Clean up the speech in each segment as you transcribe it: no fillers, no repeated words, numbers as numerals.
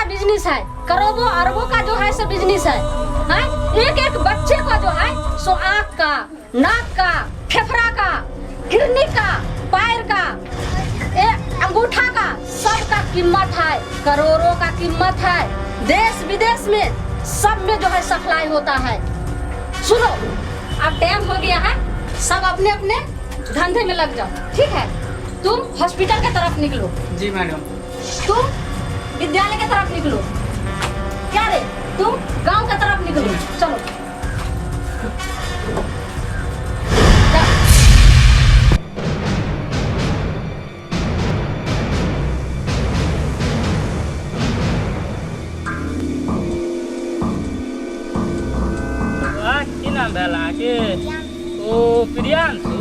Business है, करोड़ों अरबों का जो है सो बिजनेस है, हैं? एक एक बच्चे का जो है सो आँख का, नाक का, फेफड़ा का, किडनी का, पैर का, अंगूठा का, सबका कीमत है, करोड़ों का कीमत है। देश विदेश में सब में जो है सप्लाई होता है। सुनो, अब टाइम हो गया है, सब अपने अपने धंधे में लग जाओ, ठीक है? तुम हॉस्पिटल के तरफ निकलो। जी मैडम। तुम विद्यालय के तरफ निकलो। क्या रे, तुम गांव के तरफ निकलो। चलो जाओ। वाह, की नाम भेल अहाँके? ओ प्रियांशु,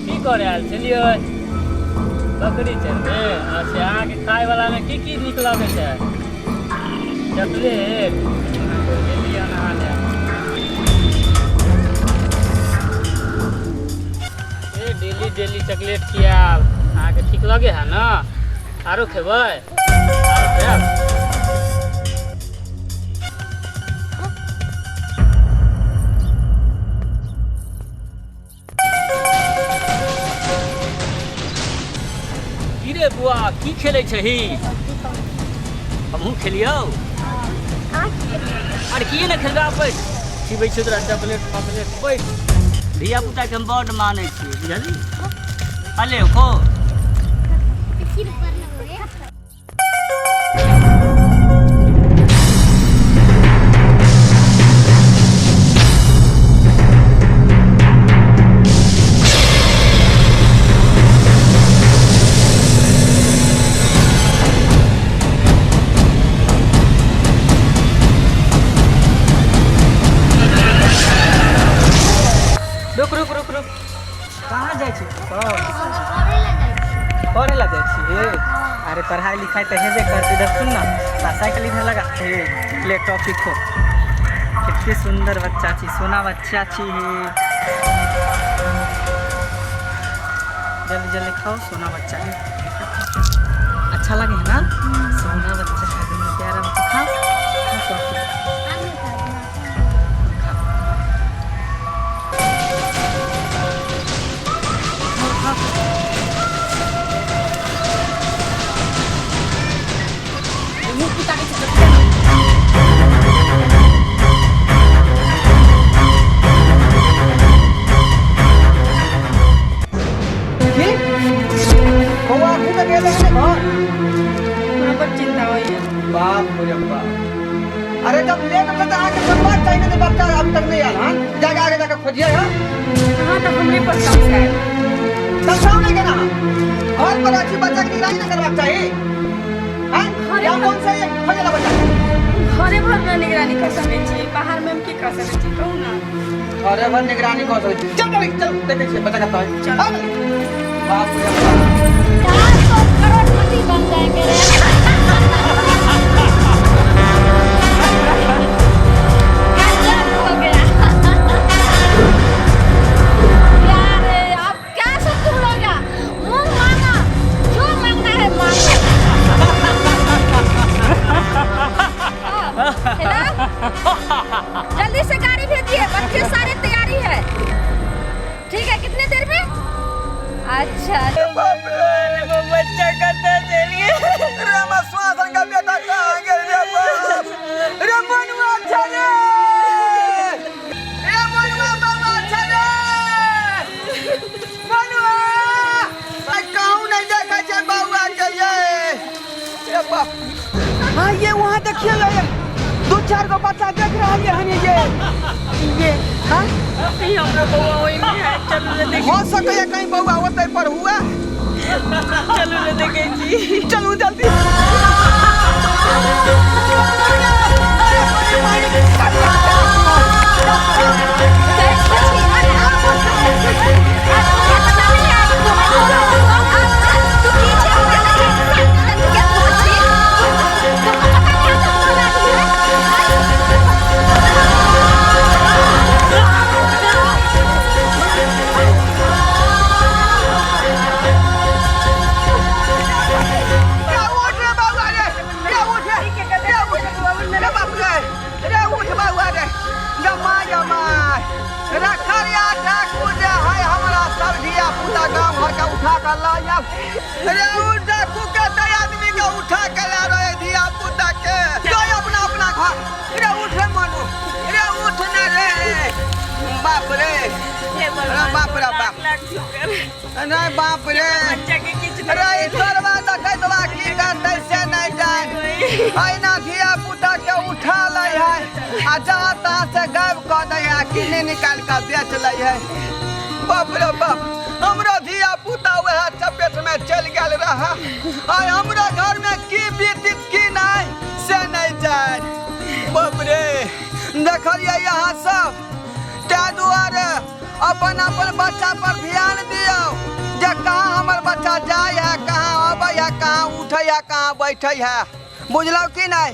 की करे आयल छलियै? बकरी चरबे। अच्छा, अहाँके खाय वाला में की की नीक लगै छै? चॉकलेट। गेलियै अहाँ लए। ए डेली डेली चॉकलेट खियाब अहाँके ठीक लगे है ने? आरो खेबै? आरो खायब? की रे बुआ, की खेलै छही? हमहूँ खेलियौ। अरे किए ने खेलबै? बैठ, खिबै छियौ तोरा चॉकलेट फॉकलेट। बैठ। धिया पुताके हम बड्ड मानै छियै, बुझलही? अले खो। रुक रुक रुक रुक, कहाँ जाइ छी तू सब? पढ़े ला जाइ छी? अरे पढ़ाई लिखाई तऽ हेबे करतै। इधर सुन ना, साइकिल इधर लगा। हे ले, टॉफी खो। कते सुंदर बच्चा छी, सोना बच्चा छी। जल्दी जल्दी खाओ, सोना बच्चा है। अच्छा लगे है ना? सोना बच्चा है, दुनू प्यारा बच्चा। खाओ खाओ टॉफी, खाओ खाओ खाओ। की बौआ अखन तक एलै हन घर? हमरा बड़ चिंता होइए। बाप रे बाप, अरे जब लेट भेलै तऽ अहाँके सोचबाक चाही ने जे बच्चा अभी तक नहि आयल हन, जाके आगे जाके खोजियै हन। अहाँ तऽ हमरे पर तमसायल। तमसाउ नहि केना? घर पर अछि, बच्चाके निगरानी नहि करबाक चाही? हैं? घरे या पर- मोन से खोजे ला बच्चा? घरे भर ने निगरानी कर सकै छी, बाहरमे हम की कर सकै छी, कहू ने? घरे भर निगरानी कऽ सकै छी। चल चल चल, देखै छियै बच्चा कतऽ है। चल। आ गेलै। बाप रे बाप। 400 करोड़पति बन जाएंगे रे। गजब हो गया यार। अब क्या सब तुम लोग यार, मुंह मांगा, जो मांगना है मांगो। हेलो, जल्दी से गाड़ी भेजिए, बच्चे सारे तैयारी है। ठीक है, कितने देर में? अच्छा। बच्चा कतऽ चलि गेल? रे श्वासन का बेटा कहाँ गेल रे बाप? रे मनुआ छै रे, रे मनुआ बाबा छै रे मनुआ। आई कहूँ नहीं देखै छै बौआ के ये। रे बाप, हाँ ये वहाँ देखिए ले, दू चार गो बच्चा देख रहल हन ये। हाँ। कहीं हमरा बौआ ओहिमे है, चलू ने देख। हो सकैया कहीं बौआ ओतै पर हुआ। चलू ने देखै छी। चलू जल्दी। क्या उठ रे बौआ रे, क्या उठ रे? लऽ आउ। रे उ डाकू के तऽ आदमी के उठा के ला रहे धिया पुता के जो अपना अपना घर। रे उठ रे मनु, रे उठ ना रे। बाप रे, हे अरे बाप रे बाप। लाख लाख शुक्र। नहीं बाप रे। बच्चा के किछु अरे ई चोरवा डकैतवा की करतै से नहीं जान। अहिना धिया पुता के उठा लै है आ जहाँ तहाँ से गायब कऽ दै है, किन्नी निकालि कऽ बेच लै है। बाप रे बाप, हमरो धिया पुता वएह चपेट में चलि गेल रहे। आइ हमरा घर में की बीतित की नहीं से नहीं जान। बाप रे, देखलियै अहाँ सब। ताहि दुआरे अपन अपन बच्चा पर ध्यान दियौ जे कहाँ हमर बच्चा जाइ है, कहाँ अबै है, कहाँ उठै है, कहाँ बैठै है। बुझलहुँ कि नहि?